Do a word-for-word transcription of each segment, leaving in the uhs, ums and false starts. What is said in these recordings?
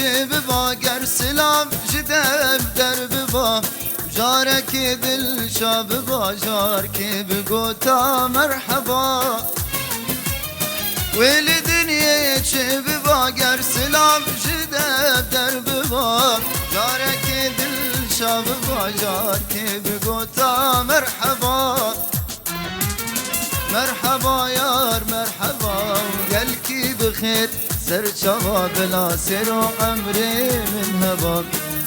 Biba ger silav ji dev der biba, carekê dilşa biba, carkê bigota merheba. Wê li dinyê çi biba ger silav ji dev der biba, carekê dilşa biba, carkê bigota merheba. Merheba yar, merheba, gelkî bi xêr. Ser çava bila sêro emrê min heba,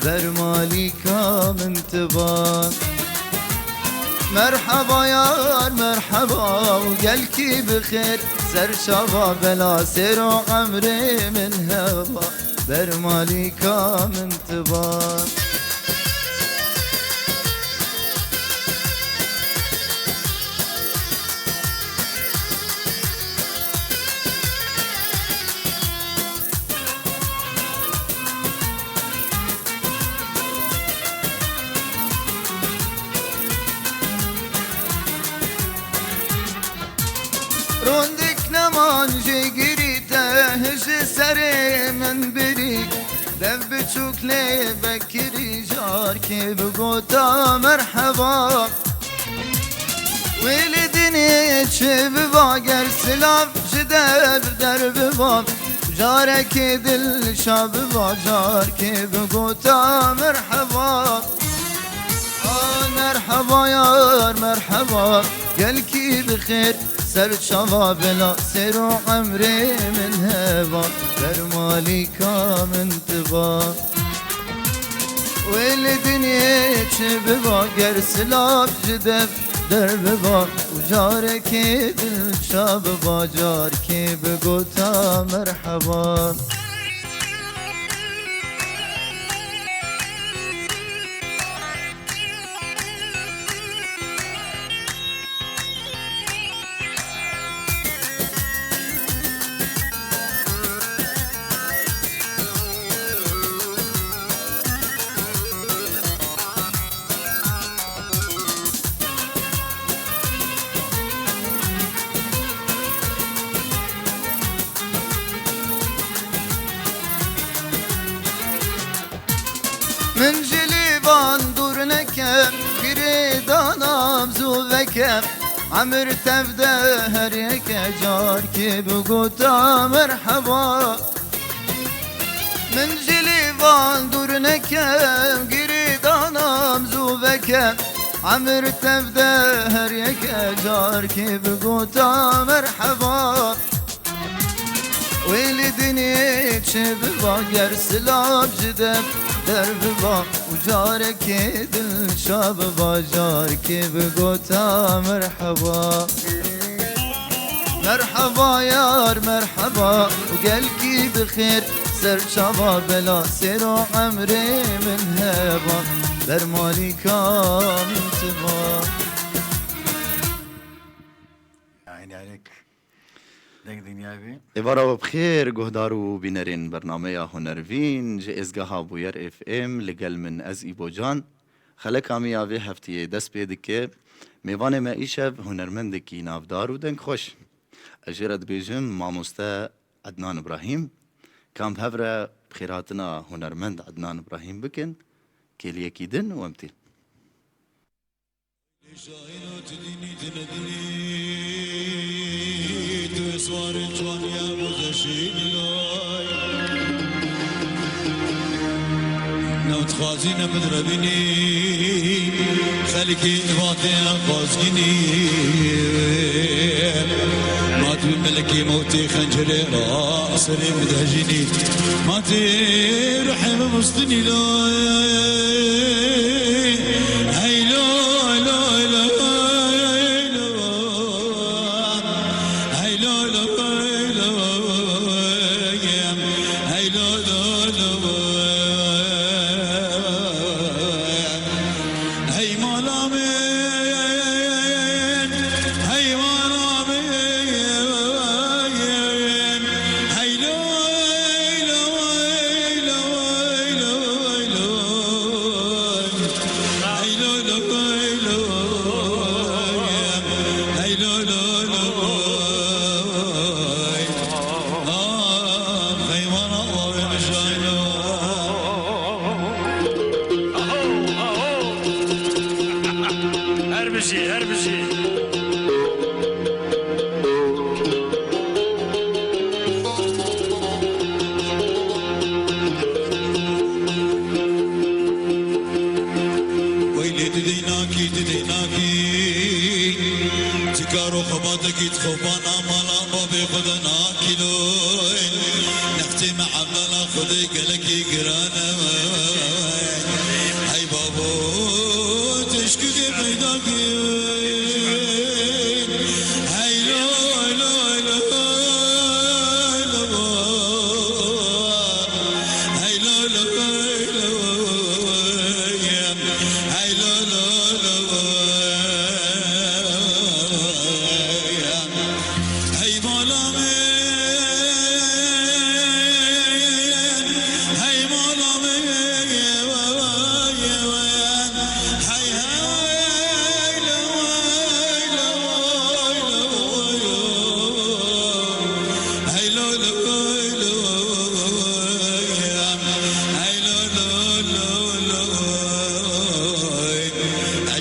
ber malîka min tiba. Merheba yar, merheba, gelkî bi xêr. Ser çava bila sêro emrê min heba, ber malîka min tiba. Rondik neman jê girî te ji serê min birî. Dev biçûk lê vekirî, carkê bigota merheba. Wê li dinê çi biba ger silav ji dev der biba, carekê dilşa biba, carkê bigota merheba. A merheba yar, merheba, gelkî bi xêr. Ser çava bila sêro emrê min heba, ber malîka min tiba. Wê li dinyê çi biba ger silav ji dev der biba, û carekê dilşa biba, carkê bigota merheba. Min ji lêvan dûr neke, girêdana zû veke. Emir tev de her yeke, carkê bigota merheba. Min ji lêvan dûr neke, girêdana zû veke. Emir tev de her yeke, carkê bigota merheba. Wê li dinê çi biba ger silav ji dev der biba, û carekê dilşa biba, carkê bigota merheba. Merheba yar, merheba, û gelkî bi xêr. Ser çava bela sêro emrê min heba, ber malîka min tiba. Eynî erek. Deng dinyayê bî. Êvara we bi xêr, guhdar û bînerên bernameya Hunervîn ji êzgeha Bûyer F M, li gel min ez Îbo Can. Xeleka me ya vê heftiyê dest pê dike. Mêvanê me îşev hunermendekî navdar û dengxweş. Ez jê re dibêjim mamoste Ednan Ibrahîm. Ka em bi hev re bi xêrhatina hunermend Ednan Ibrahîm bikin, kêliyekî din û em tên. Şahin û tu dînî tu nedînî, tu ê swarê ciwaniya Mûze şînî loy. Ne dixwazî ne min re bînî, xelkê vatê em xwazgînî. Ma tu melekê mewtê xencerê ra serê min dehejînî. Ma tu ruhê min mustinî loy. Hey loy, loy, loy, loy. Hey loy, loy, loy. Hey loy, loy, loy. Hey mala min, hey mala min. Hey loy, loy, loy, loy, loy.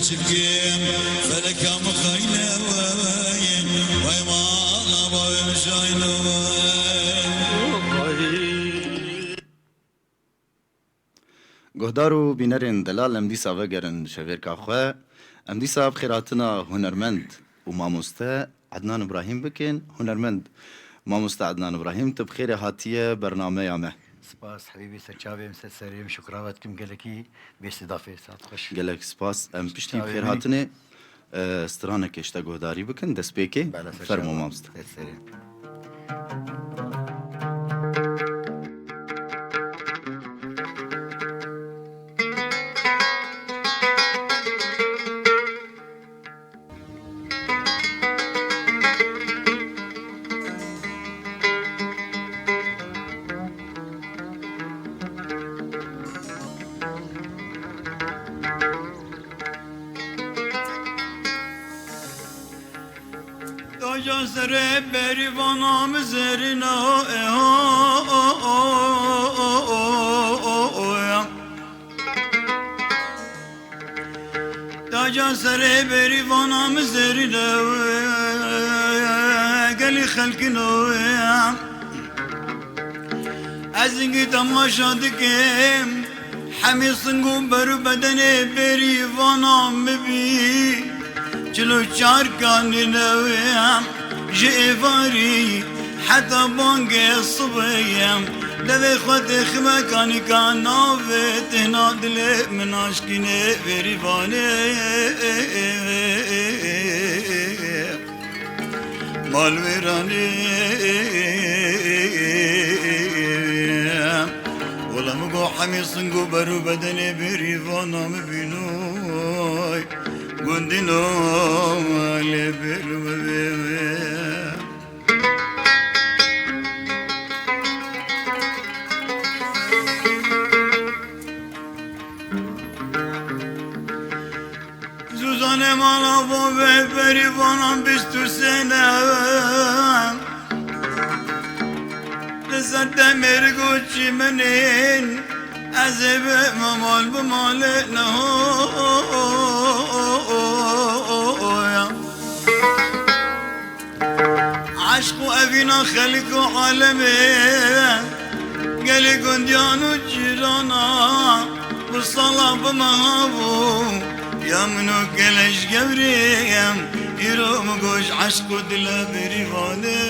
Çikim feleka mixayne wey, wey mala bavê mişayne wey. Guhdar û bînerên delal, em dîsa vegerin şevêrka xwe. Em dîsa bi xêrhatina hunermend û mamoste Ednan Îbrahîm bikin. Hunermend mamoste Ednan Îbrahîm, tu bi xêrê hatiye bernameya me. Spas, hebîbî, serçavê min, ser serê min, şukran we dikim gelekî. Bê sedafê, saet xweş. Gelek spas. Em piştî bi xêrhatinê, e, stranekê ji te guhdarî bikin, destpêkê. Bela, ser çava. Fermo, mamoste. Dest serê. Taca serê berîvana min zerîn o, e, ho, o, ya. Taca serê berîvana min zerîn e, gelî xelkin o, ya. Ez hingî temaşa dikim, hemî sing û ber û bedenê berîvana min bî. Çil û çar kanî newê, ji êvarî heta bangê sibê, devê xwe tê xime kanî ka navê têna dilê min aşkînê berîvanê. Malwêranê, wela min got hemî sing û ber û bedenê berîvana min bînoy, gundîno lê bêl min bê. Zûzanê mala bavê berîvanan bîst û sê ne. Li ser demêrg û çîmenên ez ê bime mal bi malê nehoya. Eşq û evîna xelk û alemê, gelê gundiyan û cîrana, bi sala bi meha bû, ya min û gelej gewrê, îro min goş eşq û dila berîvanê.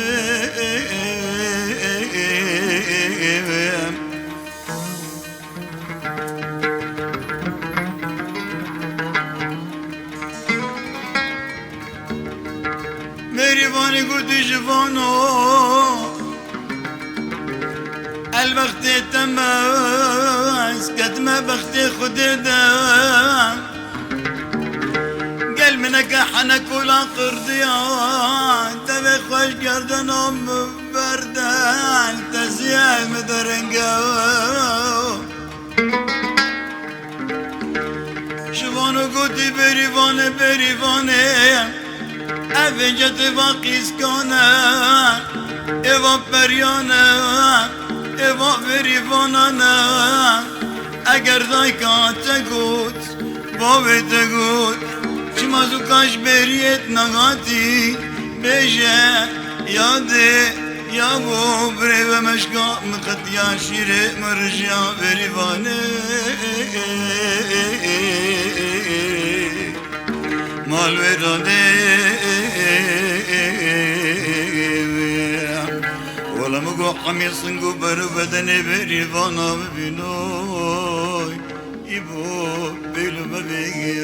Mêrîvanî gotî ji vano, elbextê te me, ez ketime bextê Xwedê de. Gel mineke hene kola qirdiya, devê xweş gerdena min. Berdel teziyê min derenge. Ji vano gotî berîvanê, berîvanê, ev êncet êva qîzkan e, êva periyan e, êva berîvanan e. Eger dayka te got, bavê te got, çima zû ka ji bêriyê nehatî, bêje, yadê, ya bo birê ve meşka min qetiya şîrê min rijiya berîvanê. Malwêranê, wela min got hemî sing û ber û bedenê berîvana bibînoy. Îbo bêlo me bêgê.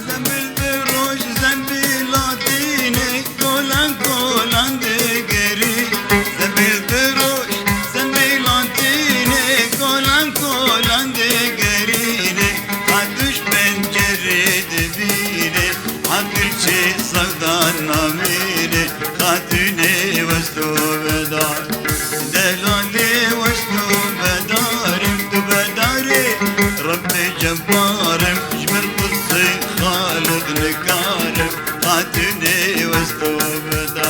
Zembil bi roj, zembil latînê, kolan kolan digerî. Zembil bi roj, zembil latînê, kolan kolan digerînê. Qatuş pencerê dibînê, aqil çê sewdan namînê. Xatûnê west û bedar, delalê west û bedarim, tu bedarê Rebbê Cebbarim, ji ber qisê Xaliq nikarim, xatûnê west û bedar.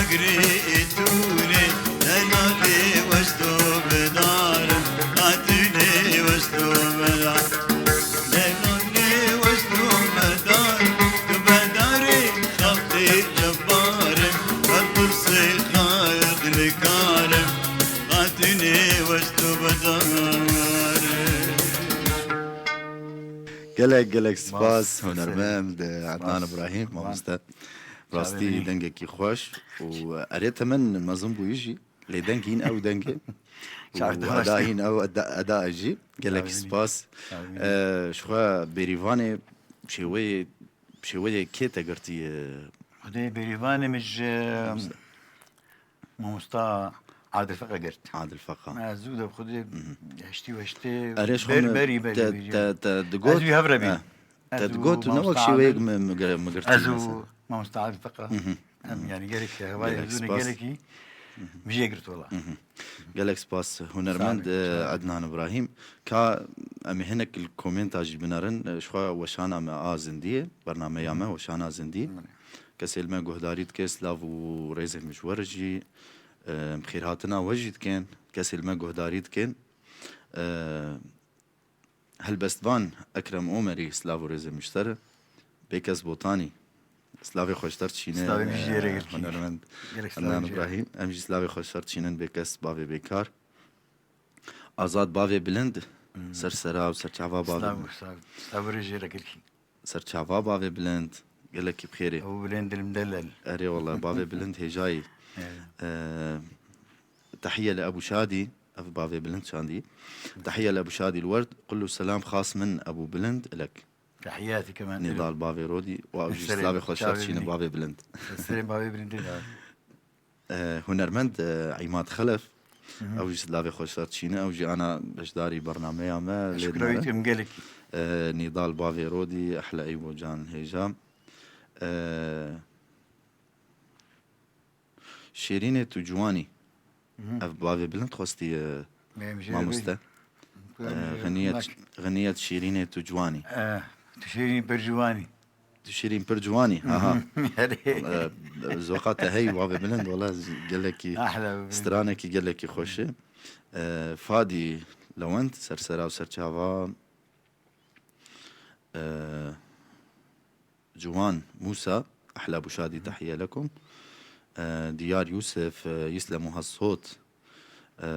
Girê tûnê, delalê weş to bedarim, hatûnê weş to bedarim. Delalê weş to bedarim, tu bedarê xalqê cebbarim, her pirsê xalq nikarim, hatûnê weş to bedarim. Gelek, gelek spas, Spas, hunermend, Spas. Adnan Îbrahîm, Spas. mamoste. Rastî Çavê min. dengekî xweş û erê temen mezin bûyî jî. Lê deng hîn ew deng e. Çavê Û te eda baş. hîn ew eda, eda e jî. Gelekî Çavê min. spas. Çavê min. Ee, ji xwe Bêrîvanê şêweyê, şêweyê kê te girtiye? Xwedê Bêrîvanê min ji Mamosta Adil Feqa girt. Adil Feqa. Ez zû de xwedê heştî û heştê Erê ji xwe ber-, mi berî berî te, berî. te, te digot, Ez wî hev re bî. eh, te Ez digot û û ne wek Mamosta şêweyek Adil. mi, mi gir-, mi girtî Ez û mesela. Mamosta Adil Feqa. Mhm. Em, yani gerek hevayê Gelek zû ne spas. gerekî Mhm. mi jê girt wala. Mhm. Gelek spas. Hunermend, Sağ olun, eh, sağ olun. Adnan Ibrahîm. Ka em ê hinek li komenta jî binerin, eh, ji xwe weşana me a zindiyê, bernameya me, Mhm. weşana zindî. Mhm. Kesê li me guhdarî dike, silav û rêzê min ji we re jî, em, xêrhatina we jî dikin. Kesê li me guhdarî dikin. E, helbestvan Ekrem Omerî, silav û rêzê min ji te re. Bêkes Botanî, silavê xweşter çîne, Silavê min jî jê re e, girtî. hunermend Gerek silavê Adnan jê re. Îbrahîm. Em jî silavê xweşter çînin Bêkes bavê Bêkar. Azad bavê bilind, Hmm. ser sera û serçava bavê Silav, silav, silav rê jê re girtî. Serçava bavê bilind, gelekî bi xêrê. Ew bilind dilim delal. Erê wele, bavê bilind hêjayî. Evet. Ee, Tehiye li Ebu Şadî, ev bavê bilind çandî. Tehiye li Ebu Şadî li werd, qul û selam xas min Ebu Bilind ilek. Tehiyatî kemen Nîdal bavê Rodî, û ew jî Serê silavê xweşer çavê çîne minî. bavê bilind. Serê bavê bilind de. E, hunermend, e, Îmad Xelef, Mhm. ew jî silavê xweşer çîne, ew jî ana beşdarî bernameya me lê Şukrawî dinere. têm gelekî. E, Nîdal bavê Rodî, Ehle Eybo Can Hêja. E, Şêrînê tu ciwanî. Mhm. Ev bavê bilind xwestî, e, Em jê re mamoste. bêjin. Em E, jê re Xeniyet, bêjin. Xeniyet Şêrînê tu ciwanî. E, tu şêrîn pir ciwanî. Tu şêrîn pir ciwanî, aha. Erê. E, zoqa te hey bavê bilind, wala gelekî Ahla bilind. stranekî gelekî xweş e. E, Fadî Lewend, sersera û serçava. E, Ciwan Musa, Ehla Buşadî, tehiye lekum. E, Diyar Yusuf, e, Yislemu Hassot, e,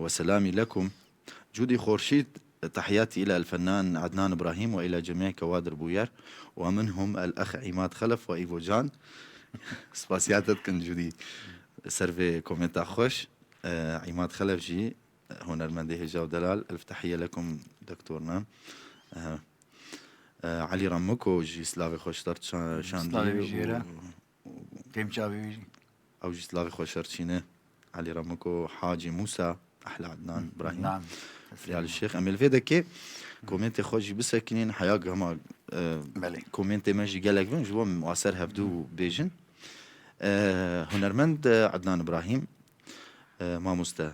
ve selami lekum. Cudî Xorşîd, تحياتي إلى الفنان عدنان إبراهيم وإلى جميع كوادر بوير ومنهم الأخ عماد خلف وإيفو جان. Spasiya te dikin Cudî. Ser vê komenta xweş. E, Îmad Xelef jî, hunermendê hêja û delal. Elf tehiye lekum doktorna. E, e, Elî Ramuko jî silavê xweşdar ça-, şandî Silavê û, jê re. û Têm çavê wî jî. ew jî silavê xweşer çîne. Elî Ramuko, Hacî Musa, Ehla Adnan, Hı, Ibrahîm. Adnan. Ya li Şêx, em ê li vê dekê komentê xwe jî bisekînin. Heya gama, e, Belê. komentê me jî gelek bin, ji bo em waser hevdû bêjin. E, hunermend, e, Adnan Ibrahîm, e, mamoste.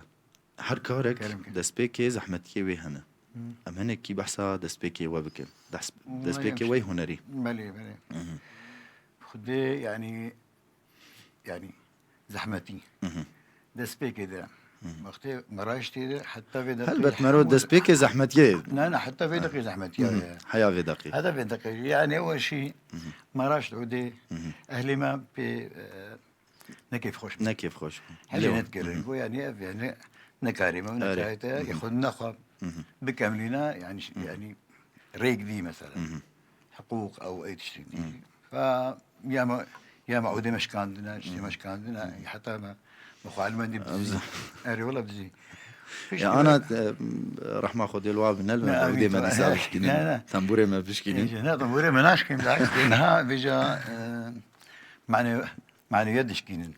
Her karek Kerem, kerem. destpêkê zehmetiyê wê hene. Hı. Em hinekî behsa destpêkê we bikin. Des-, Û destpêkê me wê hunerî. Belê, belê. Hı hı. Xwedê, yanî, yanî zehmetî. Hı hı. Destpêkê de. Hı hı. Wextê me raştê de, heta vê deqê Helbet hemû mero destpêkê zehmetiyê. Ne, ne, heta vê Hı. deqê zehmetiyê Hı hı. ye. Heya vê deqê. Heta vê deqê. Yanî ew şî Hı hı. me raşt û dê Hı hı. ehlê me pê, e, ne kêfxweş bû. Ne kêfxweş bû. Helê Lê net wan. Hı hı. gerek. Bo yani ev yani ne karî me, ne Erê. karî te, Hı hı. ya xwe ne xwe Hı hı. bikemlîne, yani, Hı hı. yani rêk dî mesela. Hı hı. Hiqûq ew ê tiştî dî. Hı. Fa ya me, ya me odê me şikandine, tiştê Hı. me şikandine, Hı. heta me, me xwe elmendî Em bizî. zî- Erê wala bizî. Piştî Ya me ana, e, rehma Xwedê li wa bi, ne li Ne, me, amîn, odê me tu- dîsa bişkînin. Ne, ne. Tembûrê me bişkînin. Ne, tembûrê me naşkîn, naşkîn. Ha, vêca, e, mane-, manewiyet dişkînin.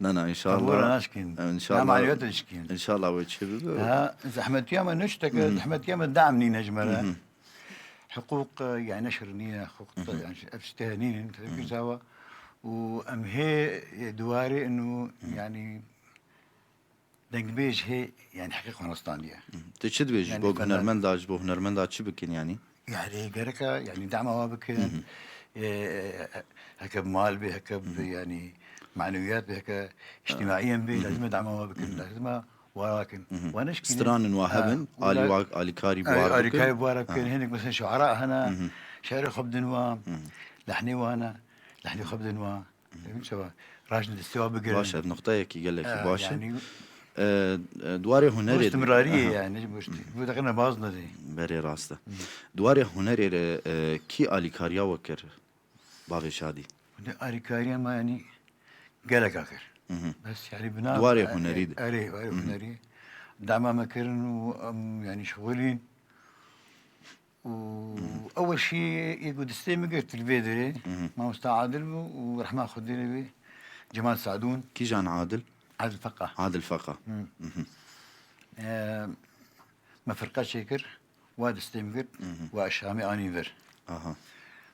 Na, na, înşallah. Tembûra naşkîn. Înşallah. Na, manewiyet dişkîn. Înşallah wê çi bibe. Ha, zehmetiya me ne tiştek e, Hı hı. zehmetiya me dam nîne ji me re. Hı hı. Hiqûq, e, yani neşr nîne, hiqûq Hı hı. yani ev tiştê nînin, Hı hı. tevkî zawa. Û em hê, e, duwarê inu, Hı hı. yani dengbêj hê, yani heqî xwe nastandiye. Hı hı. Tu çi dibêjî? Yani Ji bo fena- hunermenda, ji bo hunermenda çi bikin yani? Yani gereka, yani dama wa bikin. Hı hı. E, heke bi mal be, heke bi, Hı hı. yani manewiyat bê, heke îctimaî em bê, lazim e dema wa bikin, lazim e wa rakin. Wa neşkînin. Stranin wa hebin, alî wa, alîkarî bi wa bikin. Alîkarî bi wa bikin. Hinek mesela şuara hene, şiirê xwe bidin wa, lehnê wa hene, lehnê xwe bidin wa. Emin çawa, rajin destê wa bigirin. Baş e, ev nuqteyekî gelekî baş e. Yanî, e, e, di warê hunerê de. Istimrariyê yanî, bu işte, bu da ne baz ne de. Berê rast e. Di warê hunerê re, e, kî alîkariya we kir? Bavê Şadî. Hûn ê alîkariya me, yanî, gelek a kir. Bes, yanî, bi nav, di warê hunerî de. Erê, warê hunerî. Dema me kirin û em, yanî, şixulîn. Û ew şî yê ku destê min girt li vê derê, mamosta Adil bû û rehma Xwedê lê bê, Cemal Sadûn. Kîjan Adil? Adil Feqa. Adil Feqa. Ee, me firqa çêkir. Wa destê min girt, wa eşamê anî vir. Aha.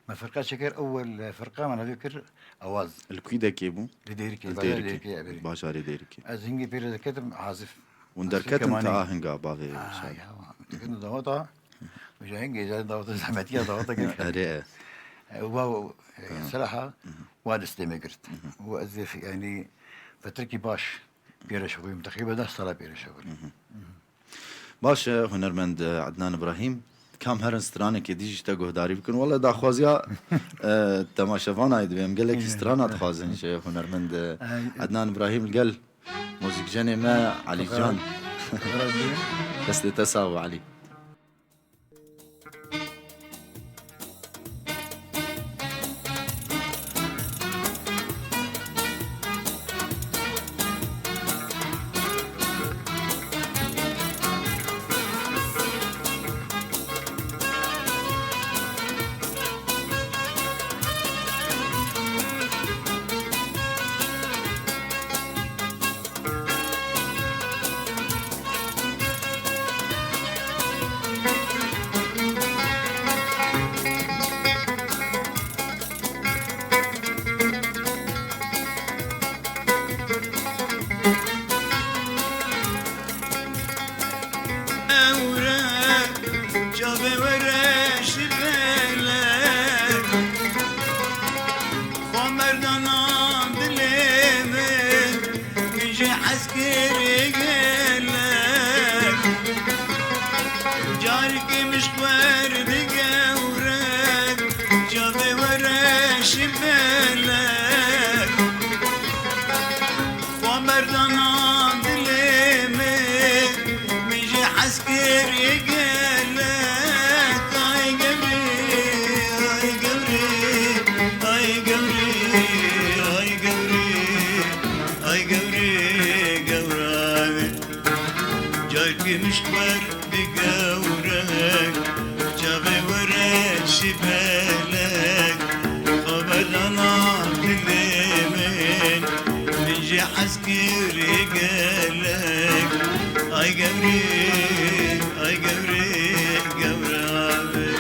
Me firqa çêkir, ewel firqa me navê kir Awaz. Li kû dekê bû? Li Dêrikê, li bajarê Dêrikê. Dêrikê, evet. Bajarê Dêrikê. Ez hingê pê re deketim Azif. Hûn derketin ta ahinga bavê Şadî? Ya, derketin daweta. Ji hingê daweta zehmetiya daweta kir. Erê. E, wa, e, seraha, wa destê me girt. Û ez ê, yanî, fetrikî baş pê re şixulîm. Teqrîben deh sala pê re şixulîm. Baş e, hunermend Ednan Ibrahîm, kam herin stranekê dî jî te guhdarî bikin. Wele daxwaziya, e, temaşevanayê dibe. Em gelekî strana dixwazin ji hunermend Ednan Ibrahîm li gel muzîkjenê me Elî Can. Destê te sax be Elî. Ewre, çavê were şibele. Xwe merdana dilê min, min jê hez kir gelek. Carkê min ji xwe re digewre, çavê were şibele. Xwe merdana dilê min, min jê hez kir gelek. Ay gewrê, ay gewrê, ay gewrê, ay gewrê, ay gewrê, gewra min. Carkê min ji xwe re digewre, çavê were şibele. Xwe merdana dilê min, min jê hez kir gelek. Ay gewrê, ay gewrê, gewra min.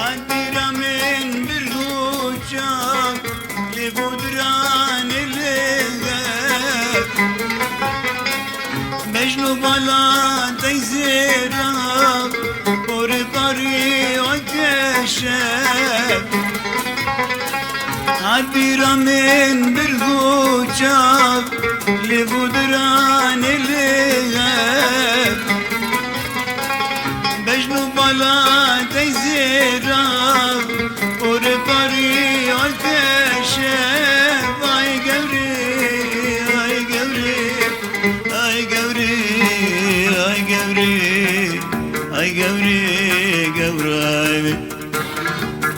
Adira min bir uçak, li Bodranê li Mecnû bala teyzê ra, porê tarî weke şev. Adira min bir guçav, li Bodranê li hev. Mecnû bala teyzê ra, porê tarî weke şev. Ay gewrê, ay gewrê. Ay gewrê, ay gewrê, ay gewrê, gewray min.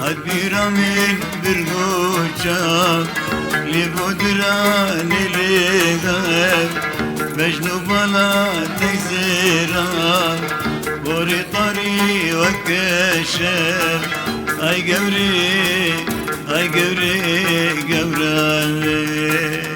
Hat bîra min bir goça, li Bodranê li hev. Mecnû bala teyzê ra, porê tarî weke şev. Ay gewrê, ay gewrê, gewray min.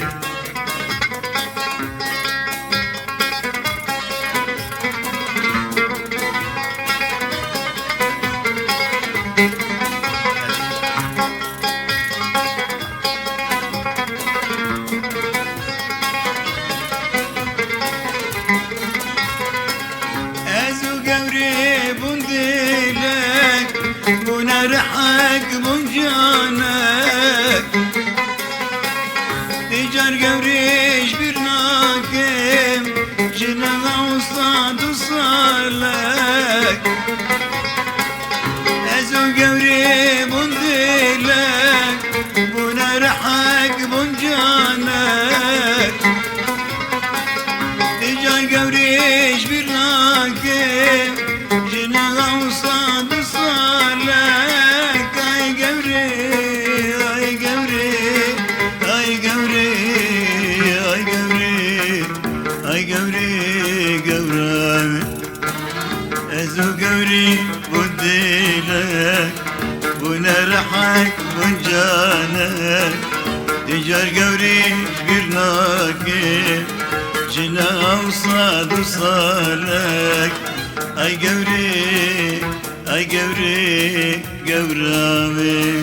Rehek bûn canek, îcar gewrî ji bîr nakim, ji nava wisa du salek. Ez û gewrî bûn dilek, bûne rehek bûn canek. Îcar gewrî ji bîr nakim, ji nava wisa du salek. Ay gewrî, ay gewrî, ay gewrî, ay gewrî, ay gewrî, gewra min. Ez û gewrî bûn dilek, bûne rehek, bûn canek. Îcar gewrî ji bîr nakim, ji nav sed û salek. Ay gewrî, ay gewrî, gewra min.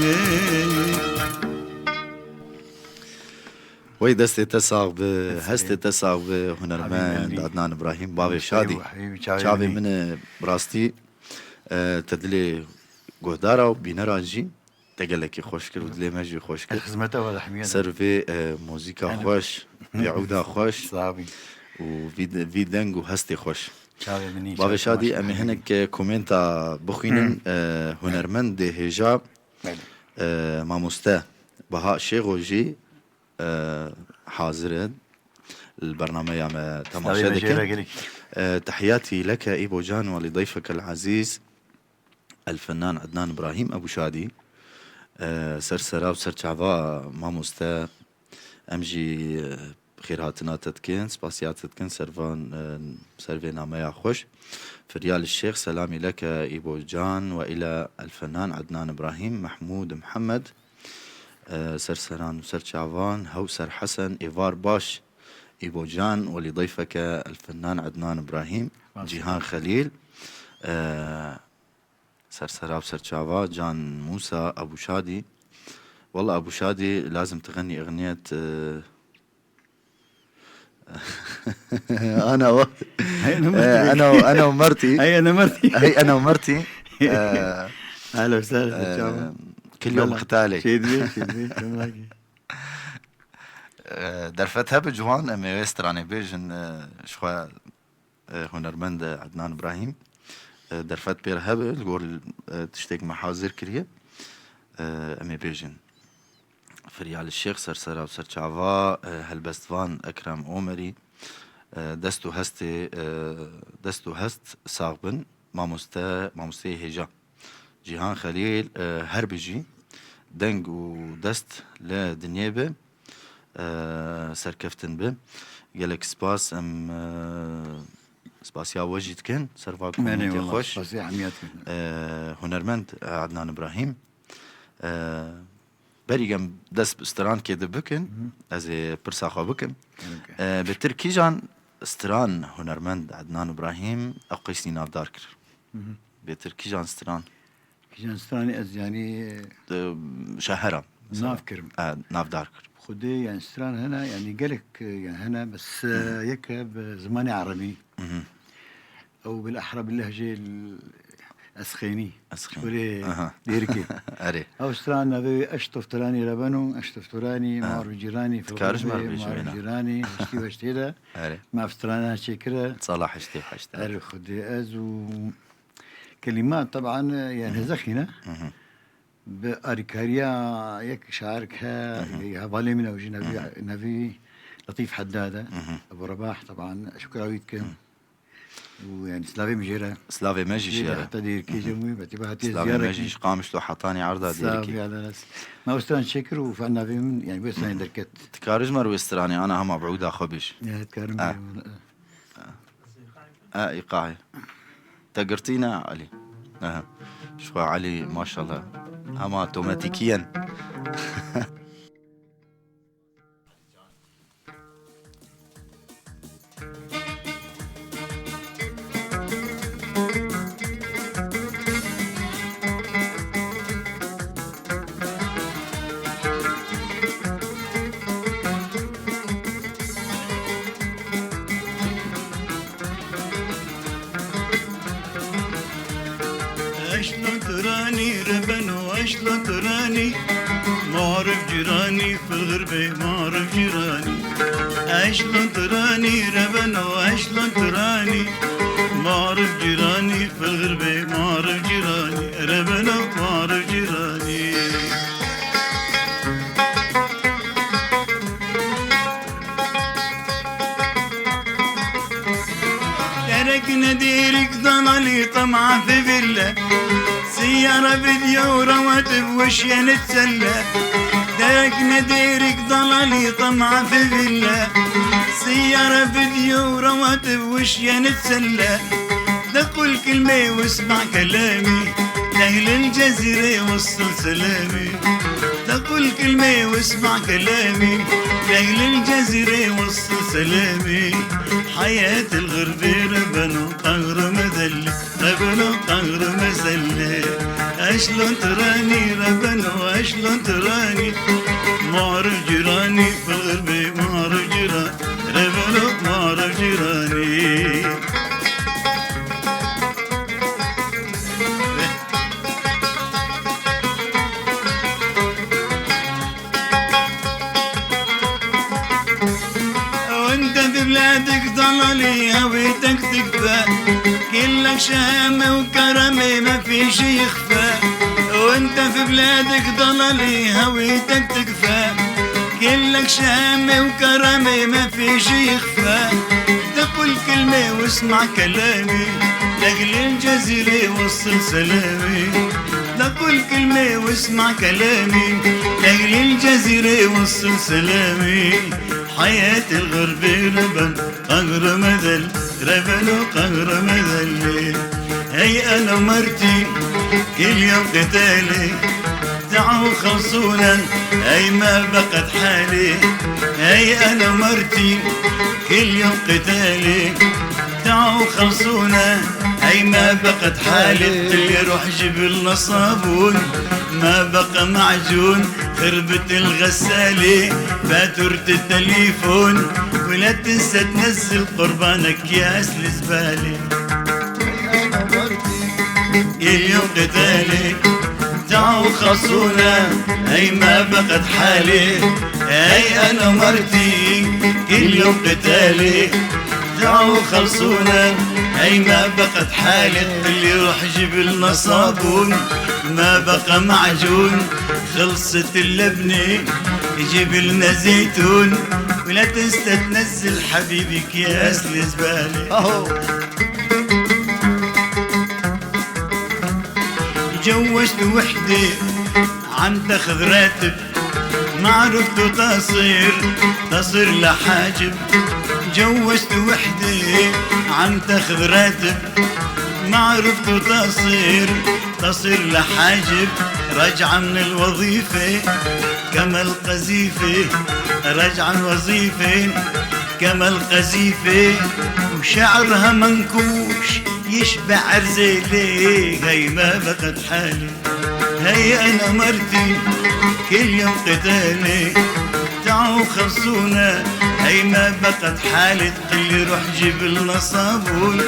Wey destê te sax bi, hestê te sax bi, hunermend Adnan Ibrahîm, bavê şadî. Çavê min e, bi rastî, e, te dilê guhdara û bînera jî te gelekî xweş kir û dilê me jî xweş kir. Xizmeta we de hemiye de. Ser vê, e, muzîka xweş, vê ewda xweş û vî de-, vî deng û hestê xweş. Çavê min î, bavê şadî, em ê hinek, e, komenta bixwînin. E, hunermendê hêja, e, mamoste Baha Şêxo jî e, hazir in. Li bernameya me temaşe dikin. E, tehiyatî leke Îbo Can we li dayfeke el ezîz, el fenan Ednan Ibrahîm Ebû Şadî. E, ser sera û ser çava mamoste, em jî, e, xêrhatina te dikin, spasiya te dikin, ser van, e, ser vê nameya xweş. Firyal Şêx, selamî leke Îbo Can we île el fenan Ednan Ibrahîm, Mehmûd Mihemed, e, ser seran û ser çavan, Hewser Hesen, êvar baş, Îbo Can, welî dayfeke el fenan Ednan Ibrahîm, Cîhan Xelîl, e, ser sera û ser çava, Can Mûsa, Ebû Şadî. Wela Ebû Şadî, lazim tixenî exniyet, e, Ana wa. Hey, ana Mertî. Ana, ana Mertî. Hey, ana Mertî. Hey, ana Mertî. Ee, Ehlen we sehlen, ee, çawa? Kil yom xitalê. Şey diye, şey diye, çawa ki? Ee, derfet hebe ciwan, em ê wê stranê bêjin, ee, ji xwe, ee, hunermend Ednan Ibrahîm. Ee, derfet pê re hebe, li gor, ee, tiştek me hazir kiriye. Ee, em ê bêjin. Firyal Şêx, ser sera û ser çava, e, helbestvan Ekrem Omerî, e, dest û hestê, e, dest û hest sax bin, mamoste, mamosteyê hêja. Cîhan Xelîl, e, her bijî, deng û dest li dinyê bi, e, serkeftin bi. Gelek spas, em, e, spasiya we jî dikin, ser va komînê xweş. Spasiya hemiya dikin. E, hunermend, e, Adnan Ibrahîm, e, Berî em dest bi strankê de bikin, ez ê pirsa xwe bikim. Okey. E, bêtir kîjan stran hunermend Ednan Ibrahîm ew qeysnî navdar kir? Bêtir kîjan stran? Kîjan stranê ez, yanî, e, şehera, mesela, nav kirim. E, navdar kir. Xwedê, yani, stran hene, yani, gelek, e, yani, hene, bes, e, yek e bi zimanê erebî. Ew bilehra bi lehcê l-, esxênî. Esxênî. Kurê Dêrikê. Erê. Ew stran navê wê Eştof Tiranî re beno, Eştof Tiranî, mar û cîranî, Dikariş mar bêjî mar û cîranî, hiştî û heştê de. Erê. Me ev strana çêkire. Sala heştê û heşt. Erê Xwedê ez û kelîma teban, yani, hezexî ne. Bi arîkariya yek şairek he, hevalê min ew jî nevî, nevî Letîf Heddad e. Ebu Rebah, teban, şukra wî dikim. Û, yani, slavê min jê re. Slavê me jî jê re. Heta Dêrikê jî wî, betî hatiye ziyaret. Slavê me jî ji Qamişlo hetanî erda Dêrikê. Slavê Heddad. Me wê stran çêkir û fan navê min, yani, wê stranê derket. Dikarî ji me re wê stranê ana hema bi ûda xwe bêj. Ya, dikarim bêjim. A, îqayê. Te girtî ne, Elî? Aha. Ji xwe Elî, maşallah. Hema otomatîkî yen. Eşno Turanî Rebeno eşlon tiranî, marif cîranî, fil xirbê marif cîranî. Eşlon tiranî, rebeno eşlon tiranî, marif cîranî, fil xirbê marif cîranî, rebeno marif cîranî. Derek nedêrik dalalî tama fiville. Siyara video rawatib wişyene tselle. Derek nedêrik dalalî tama fiville. Siyara video rawatib wişyene tselle. Dequl kilmê wisma kelamî. Ehlil cezîrê wusl selamî. Dequl kilmê wisma kelamî. Ehlil cezîrê wusl selamî. Hayat el xirbê rebeno qehre medellî. Rebeno qehre medellî. Eşlon tiranî, rebeno eşlon tiranî. Marif cîranî, fil xirbê marif cîranî. Rebeno marif cîranî. Wente di bledek dalalî hewî tek dikve. Killek şeme û keremê me fîşî yixve. Wente di bledek dalalî hewî tek dikve. Killek şeme û keremê me fîşî yixve. Dequl kilmê wisma kelamî. Ehlil cezîrê wusl selamî. Dequl kilmê wisma kelamî. Ehlil cezîrê wusl selamî. Hayat el xirbê reben qehre medel. Rebeno qehre medellî. Hey elo mertî, kil yom qitelî. Te'u xelsûnen, hey me beqet halî. Hey elo mertî, kil yom qitelî. Te'u xelsûnen, hey me beqet halî. Qilî ruh jibil nasabûn, me beqe macûn. Xirbitil xesalî, betûrti telîfon. Welatin set nezil qurbanek yas lizbalî. Kil yom qitelî, te'u xelsûne, ey me beqet halî. Ey eno mertî, kil yom qitelî, te'u xelsûne, ey me beqet halî. Qilî ruh jibil nasabûn, me beqe macûn. Xilsit lebnî, jibil ne zeytûn. Welatin set nezil hebîbî kiyas lizbalî. Aho. جوزت وحدة عم تاخذ راتب، ما عرفت تصير، تصير لحاجب. جوزت وحدة عم تاخذ راتب، ما عرفت تصير، تصير لحاجب. راجعة من الوظيفة كما القذيفة، راجعة من الوظيفة كما القذيفة، وشعرها منكوش يشبه عرزة ليه، هي ما بقت حالي. هي أنا مرتي كل يوم قتالي، تعوا خلصونا، هي ما بقت حالي. تقلي روح جيب لنا صابون،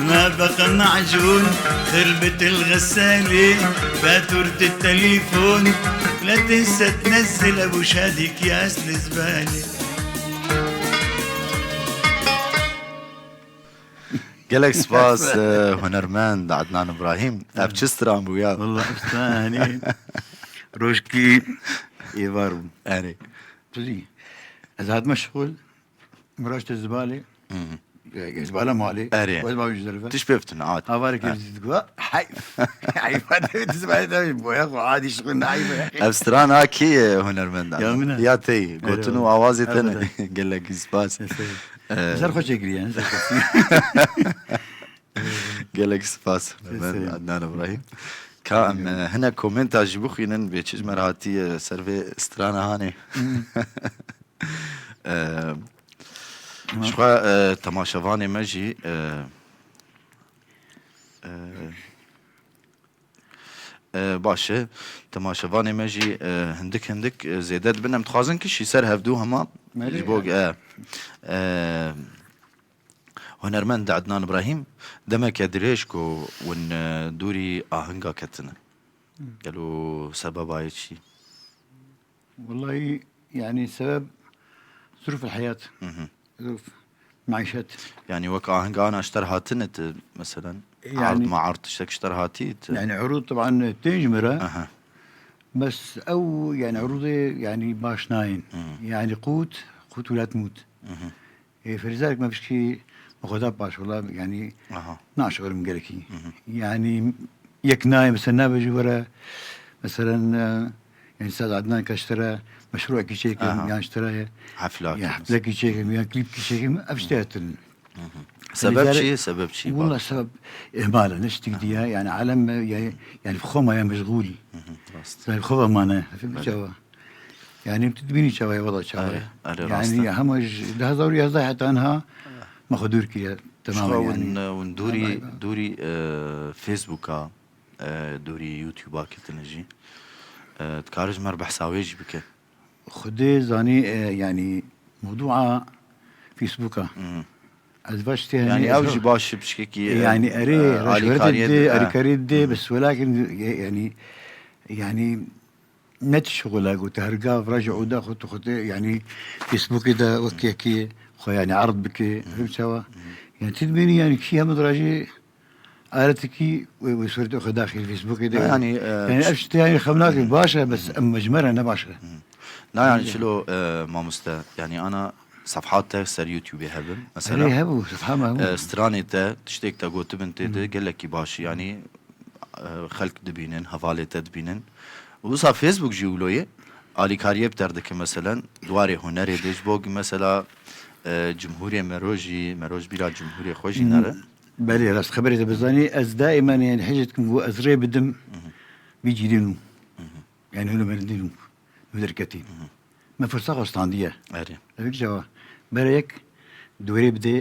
ما بقى معجون، خربت الغسالة، فاتورة التليفون، لا تنسى تنزل أبو شادي أكياس الزبالة. Gelek spas, e, hunermend Adnan Ibrahim. Ev çi stran bû ya? Wallah, ev stran, hani, rojkî êvar bû. Erê. Tu zî, ez hatime şixul, min raşte zibalê. Hı hı. E, zibala malê. Erê. Wez ma wî ji zerife. Tişt pê bitin, at. Havarê Ha. kê dît ku, heyf. Heyf, hadi, tu zibalê de boya xwe, adî şixul, heyf. Ev stran a kî, e, hunermend a? Ya min e. Ya tey, Erê, gotin û wala. awazê te ne. Elbette. Gelekî spas. Sê, sê. Ee, Ser xwe çêkiriye, ser xwe. Gelek spas. Sê, Ben sê. Adnan Ibrahim. Ka em, e, hinek komenta jî bixwînin, bê çi ji me re hatiye ser vê strana hanê. Hmm. E, Tamam. Ji xwe, e, temaşevanê me jî, e, e, e, baş e. Temaşevanê me jî, e, hindik hindik, e, zêde dibin. Em dixwazin kişî ser hevdû hema Belê ji bo ya. e, e, Hunermend Adnan Ibrahîm, demeke dirêj ku hûn, e, dûrî ahinga ketine. Gelo sebeba yê çi? Wellahî, yanî sebeb zuruf el-heyat. Hı hı. Zuruf meîşet. Yanî wek ahengana ji te re hatine tu, meselen, Yanî erd ma erd tiştek ji te re hatî tu? Yanî urûd teban tên ji me re. Aha. Bes ew, yanî urûdê, yanî baş nayên. Hı. Yanî qût, qût welat mût. Hı hı. Ê, ferîzarek me pişkî me xwe da paş, wela, yanî Aha. naşirim gelekî. Hı hı. Yanî yek nayê, mesela, nabe ji were, meselen, e, yanî Saad Adnan ka ji te re meşrûekî çêkim, Aha. yan ji te re Heflakî ya mesela. heflekî çêkim, yan klîpkî çêkim, ev ji te re hatin. Hı hı. Sebeb Ferîzarek çi? Sebeb çi? Wela sebeb ihmal e, ne ştik diye, yanî alem, e, ya-, yanî xwe ma ya meşgûl. Hı hı, rast. Sebeb xwe ve mane, efendim, Belê. çawa. Yanî tu dibînî çawa ye, wela çawa ye. Erê, erê, rast e. Yanî hema ji du hezar û yazdeh heta niha me xwe dûr kiriye, Ji temamen xwe yanî. win, win dûrî, Bay bay. dûrî, e, Facebooka, e, dûrî YouTube'a ketine jî. E, dikare ji me re behsa wê jî bike. Xwedê zanî, e, yanî mewdûa Facebooka. Hmm. Ez baş tê Yanî yanî ew jî baş pişkekî, e, yanî erê, e, rêşberê alîkariyê dê, de, e. alîkariyê dê, Hmm. bes welakin, e, yanî, yanî ne tişt xwe la got, her gav raje oda xwe tu xwe tê, yanî Facebookê de wek yekê xwe yanî erd bike, Hmm. ev çawa. Hmm. Yanî tu dibînî yanî kî hemû rajê aretekî wê, wê sûretê xwe daxil Facebookê de. Ha, yanî, e, Yanî ev tişt yanî xem nake, Hmm. baş e, bes Hmm. em ji me re ne baş e. Hmm. Na yanî Yanî çilo, e, mamoste, yanî ana sefhat te ser YouTubeê hebin, mesela. Erê hebû, sefha me hebû. E, stranê te, tiştek te gotibin tê de Hmm. gelekî baş, yanî e, xelk dibînin, hevalê te dibînin. Wisa Facebook jî wilo ye. Alîkariyê bi te re dike, meselen, di warê hunerê de ji bo, mesela, e, cumhurê mero jî, mero ji bîra cumhurê xwe jî nere. Belê, rast xeberê te bizanî, ez daîmen, yanî, hêj dikim ku ez rê bidim Hı hı. vî cîlê nû. Hı hı. Yanî, hunermendê nû, nû derketî. Hı hı. Me firsa xwe standiye. Erê. Ev çawa. Bere yek, dûrê bide,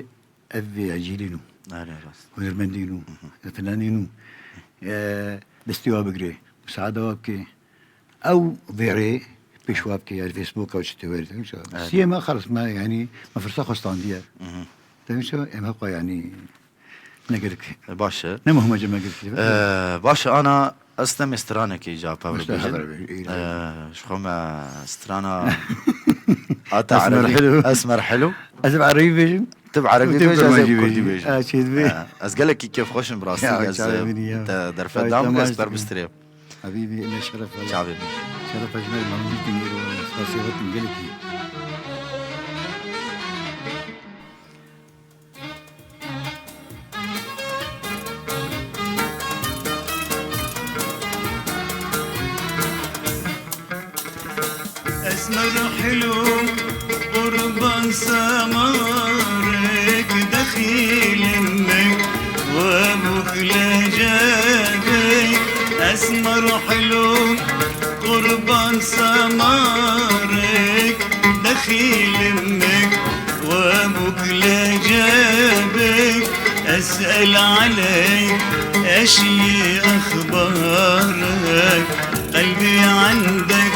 ev vê cîlê nû. Erê, rast. Hunermendê nû. Hı hı. Filanê nû. E, destê wa bigire. Musaada wa bike. Ew vê rê pêş wa bike, yanî Facebook ew çi tê were. Erê. Siyê me xelas me, yanî me firsa xwe standiye. Hı hı. Demê çawa em heqwa, yanî ne gelek. E, baş e. Ne muhim e cem gelek. E, baş e, ana ez demê stranekê ca pev Baş e, bêjin. Heber be, iyi. E, ji xwe me strana Ata Esmer Erebî. Helo. Esmer Helo. Ez bi Erebî bêjim. Tu bi Erebî Û tu bi bêjî, ez ê Kurmancî bi Kurdî bêjî. bêjim. Ha, çêdibê. Ha, ez gelekî kêfxweş im bi rastî. Ya, Ez, çavê e, min ya. te derfet Ay, dam, tamam, ez per çavê min. bistrê. Habîbî, ne şeref. Çavê min. Şeref ez me, Mahmudî Dingir û spasiyê we tim gelekî. Esmer hilû qurban semarek dexîlin me we bûk lecebek. Esmer hilû qurban semarek dexîlin me we bûk lecebek. Es'el aleyk eşî exbarek. قلبي عندك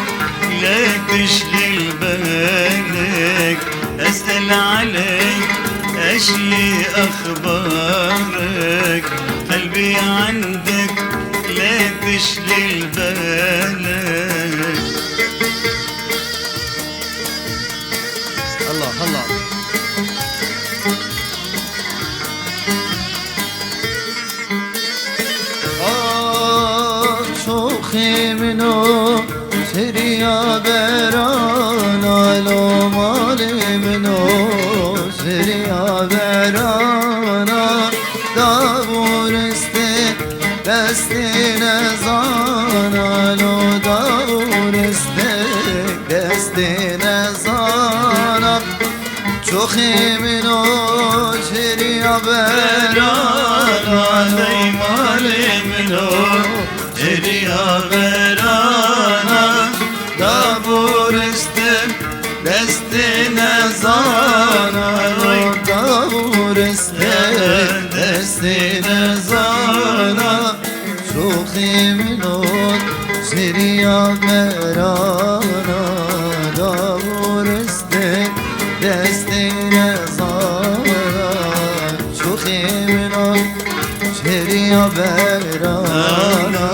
لا تشغل بالك. أسأل عليك أشي أخبارك. قلبي عندك لا تشغل بالك. الله، الله. Ah, çoxê min o, seriya berana, lo malê min o, seriya berana, davuriste destê nezana, lo davuriste destê nezana. Çoxê min o, cêriya berana, dey malê min o, cêriya berana, davuriste destê nezana, davuriste destê nezana. Çoxê min o, cêriya berana, davuriste destê nezana. Çoxê min o, cêriya berana.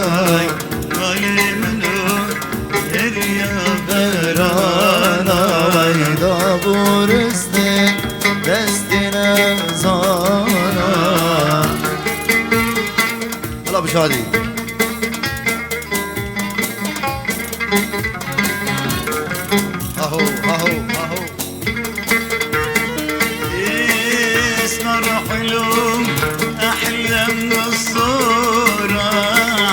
Ya berana, dabûristê destê nezana. Hala bi şadî. Aho, aho, aho. اسمر حلو، أحلى من الصورة،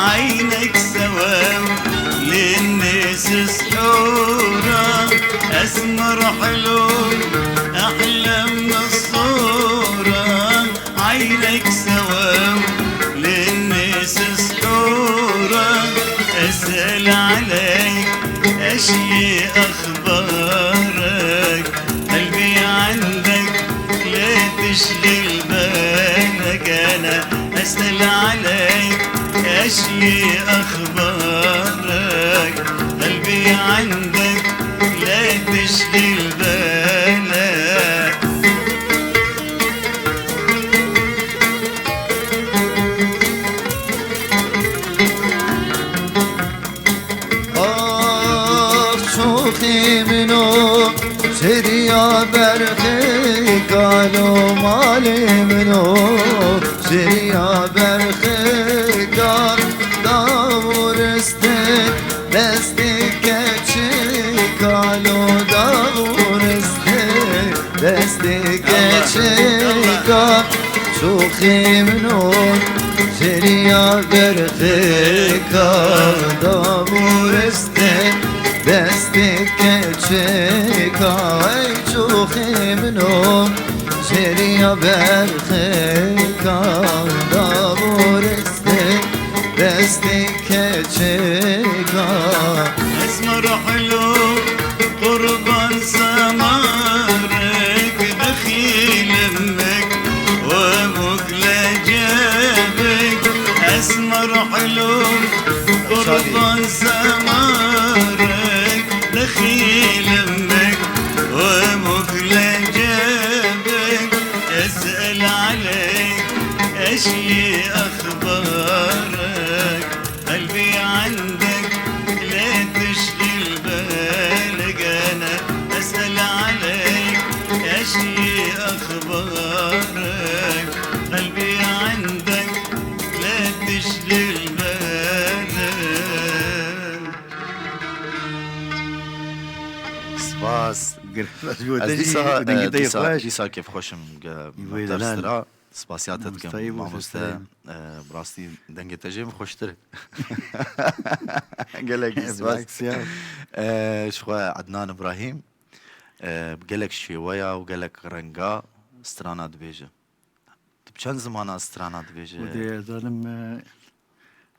عينك سوا للناس سحورة. أسمر حلو، أحلى من الصورة، عينك سوا للناس سحورة. أسأل عليك، أشلي أخبارك؟ قلبي عندك، لا تشغل بالك، أنا أسأل عليك، أشلي أخبارك؟ قلبي عندك، لا تشغل بالك. Ax çoxê min o, seriya berxê kalo malê min o, seriya berxê ka dawriste destê keçê kalo dawriste. Destê keçika çoxê min o, seriya berxêka dabûristê. Destê keçika ey çoxê min o, seriya berxêka dabûristê. Destê keçika. Esmer helo, qurban semarek, dexîl emmek, we bûk le cebek. Esmer helo, qurban semarek, dexîl emmek, we bûk le cebek. Esel aleyk, eşlî exbarek. قلبي عندك، لا تشغل بالك، أنا أسأل عليك، أشلي أخبارك. قلبي عندك، لا تشغل بالك. Spas. Ez dîsa, e, dîsa, dîsa kêfxweş im, ge-, me ters dira. Spasiya te dikim, mamoste. Mamoste, e, bi rastî dengê te jê min xweştir e. Gelekî spas. E, ji xwe Ednan Ibrahîm, e, bi gelek şêweya û gelek renga strana dibêje. Tu bi çend zimana strana dibêje? Xwedê ez zanim, e,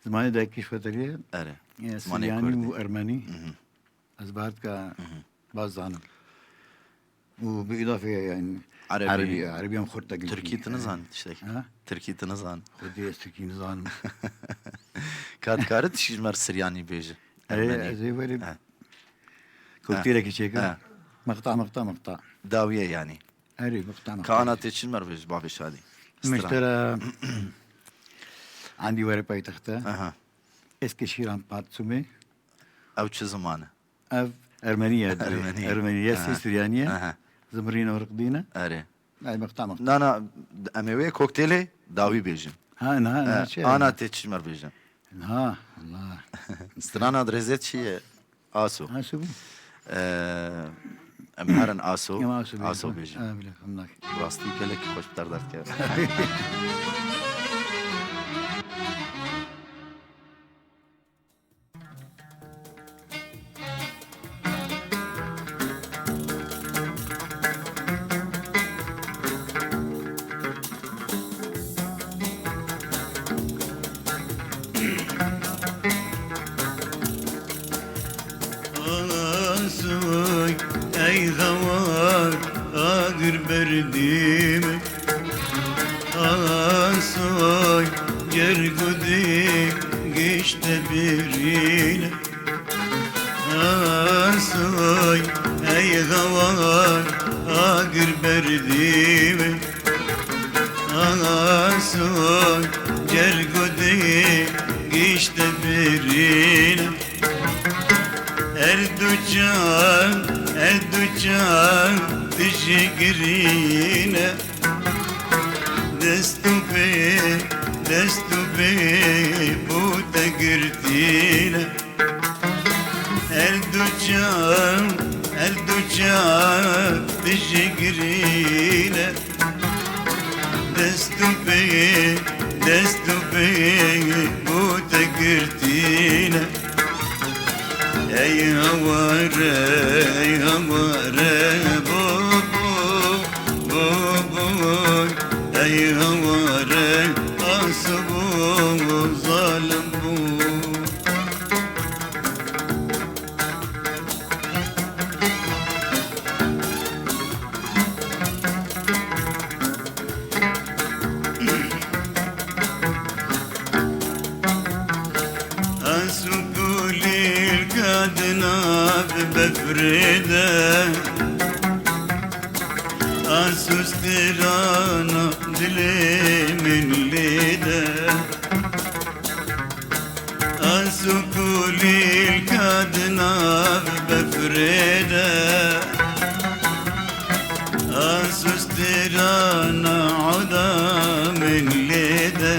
zimanê dayikî ji xwe derê. Erê. E, zimanê Siryanî kurdî û Ermenî. Mhm. Ez bar dika, mhm, baz zanim. Û bi îdafê, yani, Erebî. Erebî, Erebî em xurt degil. Tirkî tu nizan tiştekî? Ha? Tirkî tu nizan. Xwedê ez Tirkî nizanim. Ka dikare tişî ji me re Siryanî bêje? Erê, Ermenî. Ez ê verê. Ha. Koktêlekî çêkim. Ha. Miqta, miqta, miqta. Dawiye yani. Erê, miqta, miqta. Ka ana tê çi ji me re bêje, bavê şadî? Stran. Miştera endî were paytexte. Aha. Eskişîran pat çûmê. Ew çi ziman e? Ev Ermenî ye. Ermenî. Ermenî ye, aha, Sî Siryanî ye. Aha. Zimirîne û riqdîne. Erê. Ay, miqta, miqta. Na, na, em ê wê koktêlê dawî bêjin. Ha, niha, niha, e, çi ye? Ana tê çi ji me re bêjin? Niha, Allah. Strana dirêzê çi ye? Aso. Aso bû. E, em herin Aso. Em Aso bêjin. Aso bêjin. Ha, bile, em nak. Bi rastî gelekî xweş bi te re derdikeve. Asoy, ey hawar, agir berdî min. Asoy, cerg û dî gişte birîne. Asoy, ey hawar, agir berdî min. Asoy, cerg û dî gişte birîne. Her du çav, her du çav tijî girîne. Dest û pê, dest û pê bû te girtîne. Her du çav, her du çav tijî girîne. Dest û pê, dest û pê bû te girtîne. Ey haware, ey haware, bo, bo, bo, bo. Ey haware, asibû zalim bû. Asû kulîlka di nav befrê de, asû strana dilê min lê de. Asû kulîlka di nav befrê de, asû strana oda min lê de.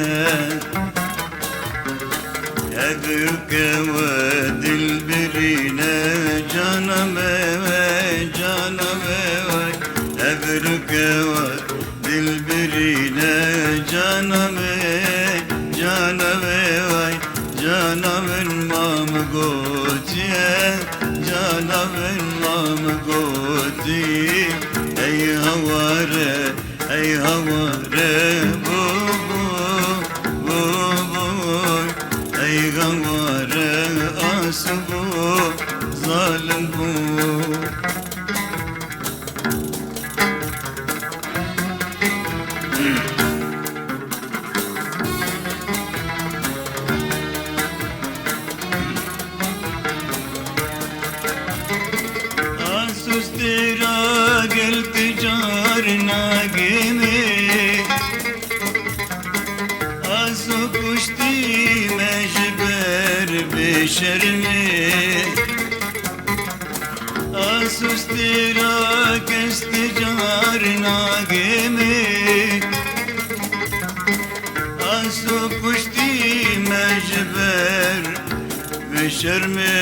Ev û kewe dilbirîne cana me we, cana me we. Ev û kewe dilbirîne cana me, cana me we. Cana min mam gotiye, cana min mam gotî. Ey haware, ey haware, bo, bo, bo, bo. Ey haware, asibû zalim bû. Asû stêra gel ti car nagêmê. Asû kuştî me ji ber bêşermê. Asû stêra kes ti car nagêmê. Asû kuştî me ji ber bêşermê.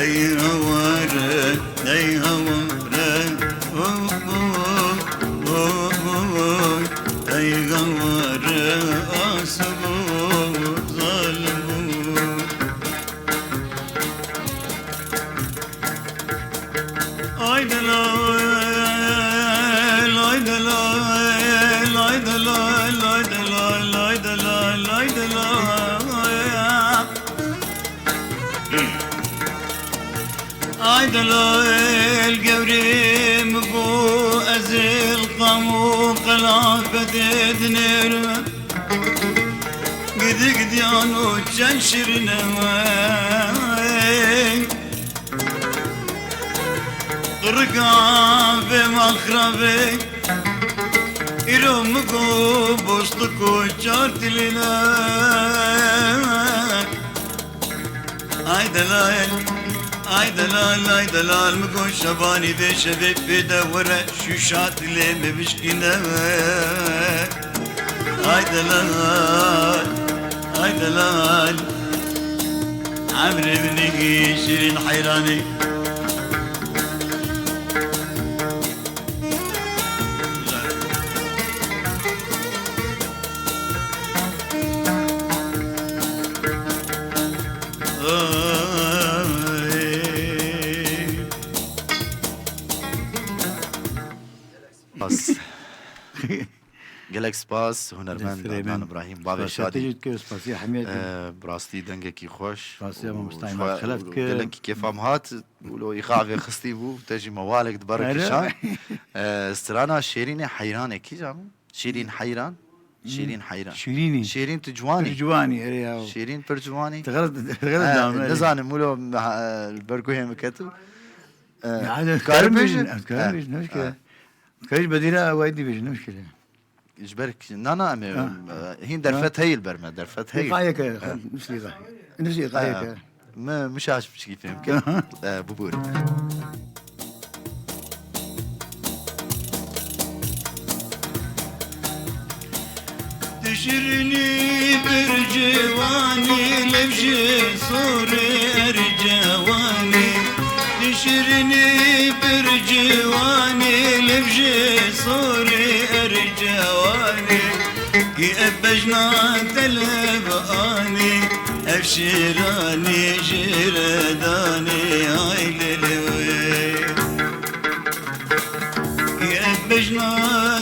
Ey haware, ey haware, oh, oh, oh, oh, oh. Ey haware, asibû zalim bû. Ay delal, ay delal, ay delal, ay delal, ay delal, ay delal. Ay delal, gewrê min got, ez ê li qam û qelafetê dinêrim. Gidi gidiyan û çend şirîn e wey. Qirika vê mal xirabê. Îro min got, bostik û çar tilîne. Ay delal, ay delal, ay delal, min got şevanî vê şevê pê de were, şûşa dilê min bişkîne. Ay delal, ay delal, emrê min şîrîn heyranî. Spas. Gelek spas, hunermend Adnan Îbrahîm, bavê Şadî. Spasiya te jî dike, spasiya hemiyetê. Ee, bi rastî dengekî xweş. Spasiya mamosta Îmad Xelef dike. Gelekî kêfa min hat, wilo îxavê xistî bû, te jî mewalek di ber kişand. Ee, strana Şêrînê Heyranê kîja bû? Şîrîn Heyran? Şîrîn Heyran. Şîrînî. Şîrîn tu ciwanî. Tu ciwanî, erê ya. Şîrîn pir ciwanî. Tu xelet, tu xelet Ee, dame. Nizanim, wilo me, e, li ber guhê min ketibû. Ee, ya, karim bêjin, bêjin, em karim bêjin, ne muşkile. Ee. Karim bedîra ew aydî bêjin, ne muşkile. ji ber ki, na, na, em ê, Ha. e, hîn derfet heye li ber me, derfet heye. Îqayeke, Ha. nifsî îqayeke. Nifsî Ha. îqayeke. Me, min şaş piçkî fêm kir. Aha. E, bibûrin. Tu şirinî bir ciwanî, lev ji sorê ercewanî. Tu şirinî bir ciwanî, lev ji sorê ercewanî. Ki ev bejna te lev anî, ev şiranî ji re danî, ay lê lê wê. Ev bejna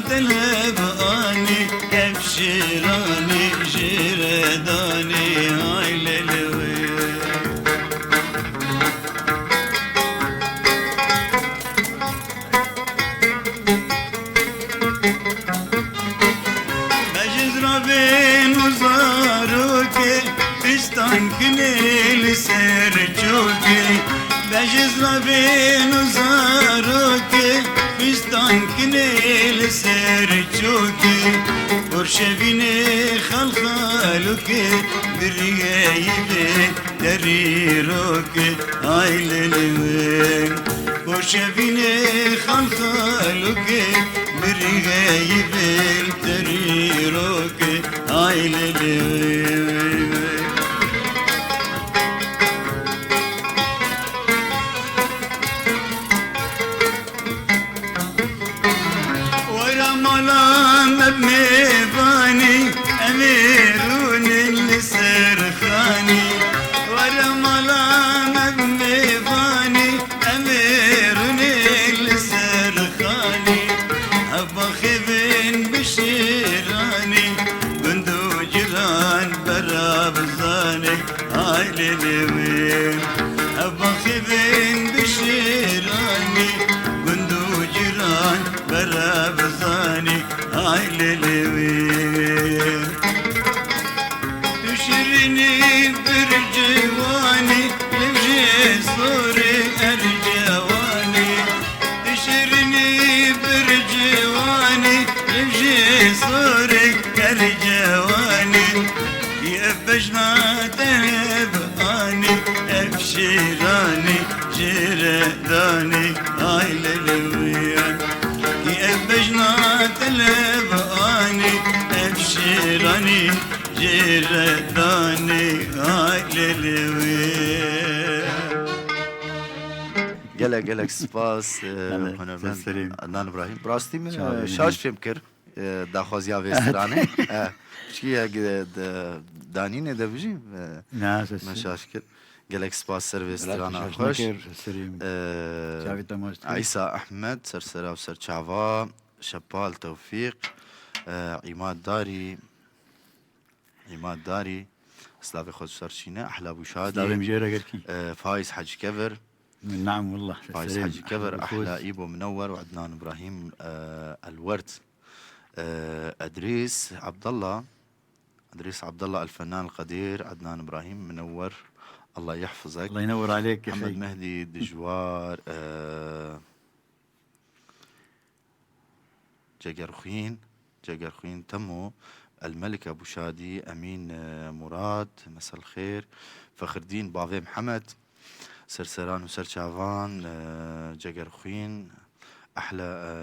te lev anî, ev şiranî ji re danî, ay lê lê wê. Bejizra bên û zarokê, fistan kinê li ser çokê. Bejizra bên û zarokê, fistan kinê li ser çokê. Porşevînê xal xalokê, biriyeyî vê derî rokê, ay lê lê wê. Porşevînê xal xalokê, biriyeyî vê derî rokê, ay lê lê wê. Were mala me bi mêvanî, em ê rûnin li ser xanî. Were mala me bi mêvanî, em ê rûnin li ser xanî. Heva xêvin bi şêranî, gund û ciran bera bizanê. Ay lê lê wê, heva xêvin bi şêranî, gund û ciran bera bizanî, ay lê lê wê. Tu şirînî bir ciwanî, lev ji sorê ercewanî. Tu şirînî bir ciwanî, lev ji sorê ercewanî. Ev bejna te bi anî, ev şêranî ji re danî, ay lê lê wê. Ev bejna te bi anî, ev şêranî ji re danî, ay lê lê wê. Gelek, gelek spas, e, Gelek, hunermend serserî. Adnan Ibrahîm. Bi rastî min, Çawa e, şaş bî? Fêm kir. E, daxwaziya vê stranê. E, çi ye, e, de, danînê de bijî, e, Na, sesî. Me şaş kir. Gelek spas ser vê strana xweş. Nekir, serî. E, Çavê te maç dikir. Îsa Ehmed, ser sera û ser çava, Şepal Tewfîq, e, Îmad Darî, Îmad Darî, slavê xwe ser çîne, Ehla Bûşadî, Slavê min jê re gelkî. E, Faiz Hecî Kevir, Naam, wallah. Faiz Serê Hecî Kevir, Ehla Îbo Minewwer û Ednan Îbrahîm, e, Elwerd. E, Edrîs Abdallah, Edrîs Abdallah, El Fennan El Qedîr, Ednan Îbrahîm Minewwer, Allah yehfizek. Allah yinewwir aleyk, Mihemed Mehdî Dijwar, e, Cegerxwîn, Cegerxwîn Temo, El Melik Ebû Şadî, Emîn, e, Murad, Mesel Xêr, Fexrdîn, Bavê Mihemed, Serseran û Serçavan, e, Cegerxwîn, Ehle, e,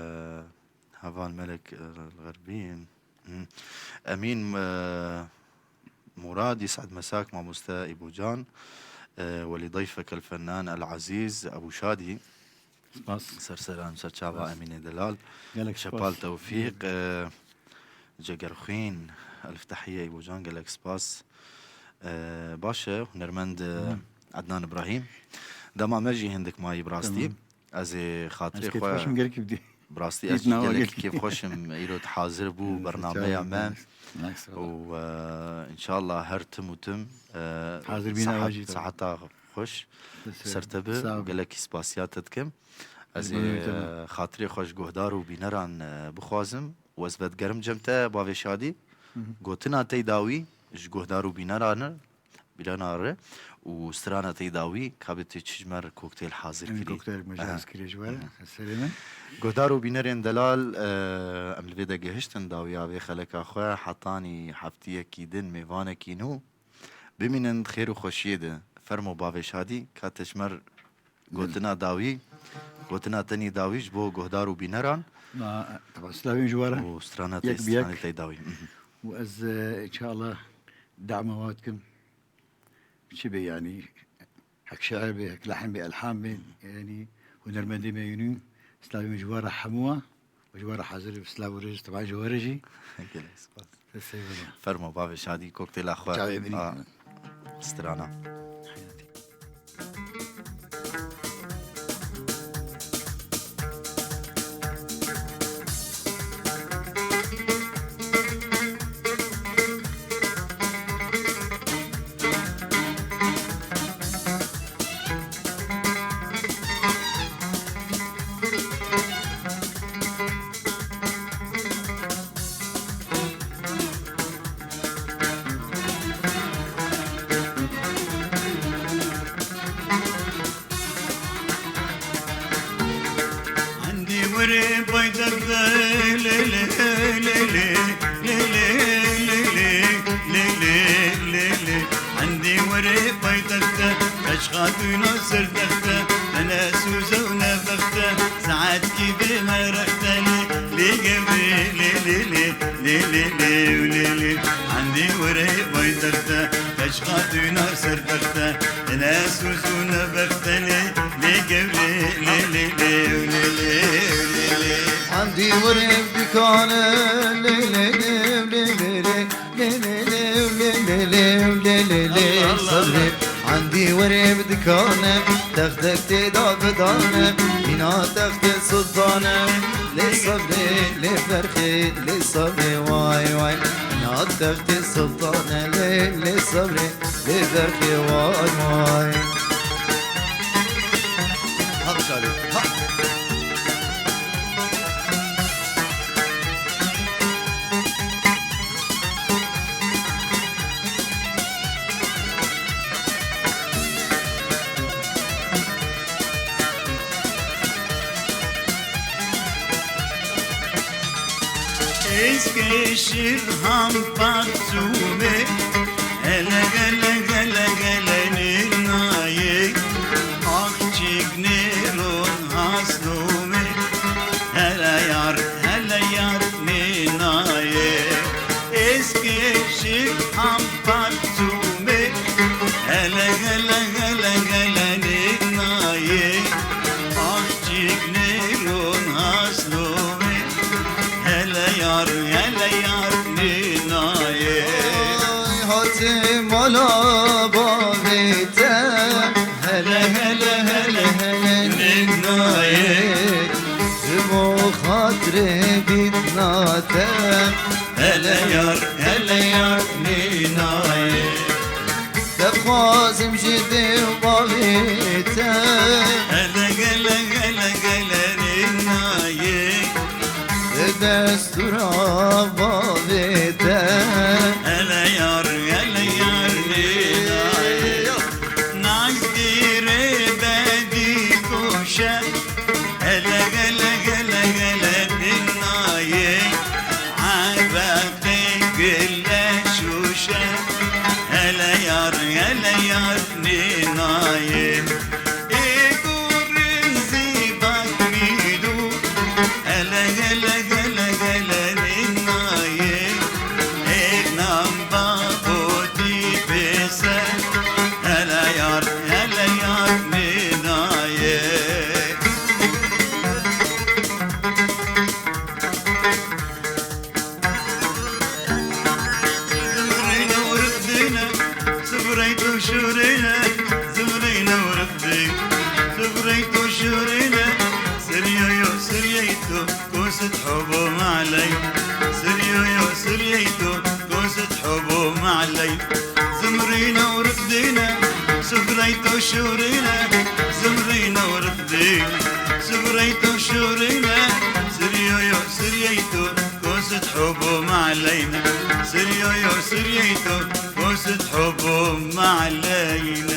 Heval Melek, e, Xerbîn, hmm, Emîn, e, Muradî, Se'd Mesak, Mamoste Îbocan, e, Welî Dayfek, El Fennan, El Ezîz, Ebû Şadî. Spas. Serseran, Serçava Spas. Emînê Delal. Gelek Şepal spas. Tewfîq, e, Cegerxwîn, Elftehiye Îbocan, gelek spas. E, baş e, hunermend, e, Hı. Ednan Îbrahîm. Dema me jî hindik mayî bi rastî. Tamam. Ez ê xatirê Ez xwe kêfxweş im gelkî bi dî. Bi rastî ez jî gelekî kêfxweş im. Îro tu hazir bû bernameya me. Û, e, înşallah her tim û tim, e, Hazir bîna sahat, we jî tabii. Saheta xweş ser te bi. Sağ ol. Gelekî spasiya te dikim. Ez ê, e, xatirê xwe ji guhdar û bîneran, e, bixwazim û ez vedigerim cem te, bavê Şadî. Hı hı. Gotina te dawî ji guhdar û bîneran e. Bîlana re û strana te yê dawî, ka bê tu çi ji me re kokteyl hazir Em kirî. Kokteyl me Aha. Hazir kirî ji we re. Aha. Serê min. Guhdar û bînerên delal, e, em li vê de gihiştin dawiya vê xeleka xwe, hetanî heftiyekî din mêvanekî nû. Bimînin di xêr û xweşiyê de. Fermo bavê Şadî, ka te ji me re gotina dawî, gotina tenî dawî ji bo guhdar û bîneran. Ma, teba slavên ji we re. Û strana te, Yek bi yek. Stranê te yê dawî. Mhm. Û ez, e, inşallah dema we dikim. Çi be yanî, hek şiir be, hek lehn be, elham be, yanî hunermendê me yûnî, slavê min ji we re hemû e, û ji we re hazir e, silav û rêz, teban ji we re jî. Gelek spas. Te seyvela. Fermo, bavê Şadî, kokteyla xwe. Çavê min. A, strana. Endî were paytexte lê lê lê lê lê lê lê lê lê lê lê lê lê. Endî were paytexte, qeç xatûna ser texte, tene sûze û nebexte, saetkî bê merexte lê lê gewrê lê lê lê lê lê lê lê lê. Endî were paytexte, qeç xatûna ser texte, tene sûze û nebexte lê lê gewrê lê lê lê lê lê lê lê. Endî were dikane lê lê lê lê lê lê. Lê lê lê lê lê lê lê lê lê lê. Allah Allah. Sebrê endî were bi dikane, textek tê da bidane, mîna textê sultane. Lê sebrê, lê ferqê, lê sebrê, way way. Mîna textê sultane, lê, lê sebrê, lê ferqê, way way. Haq şadê, haq. Êzkê şir ham patsûmê, hele hele hele hele nê nayê, axçik nêron hasnûmê, hele yar hele yar nê nayê. Êzkê şir ham patsûmê, hele hele hele hele nê nayê, axçik nêron hasnûmê, hele yar hele yar nê nayê. Ay, hatê mala bavê te, hele hele hele hele nê nayê. Ji bo xatirê bîtna te, hele yar hele yar nê nayê. Dixwazim ji dê û bavê te, hele hele hele hele nê nayê. Bi destûra bavê te, hele yar hele yar nê nayê. Nazdîrê bedî koşe, hele hele hele hele nê nayê. Ebeqê gile şûşe, hele yar hele yar nê nayê. Ê gorin zî bak mîdû, hele hele hele hele nê nayê. Ê nam babo tî pêse, hele yar hele yar nê nayê. Zimrîne û riqdîne, sifreyt û şûrîne, zimrîne û riqdîne, sifreyt û şûrîne, siryoyo siryeyto, kosit hobo maley, siryoyo siryeyto, kosit hobo maley. Zimrîne û riqdîne, sifreyt û şûrîne, zimrîne û riqdîne, sifreyt û şûrîne, siryoyo siryeyto, kosit hobo maleyne, siryoyo siryeyto, تحبهم علينا.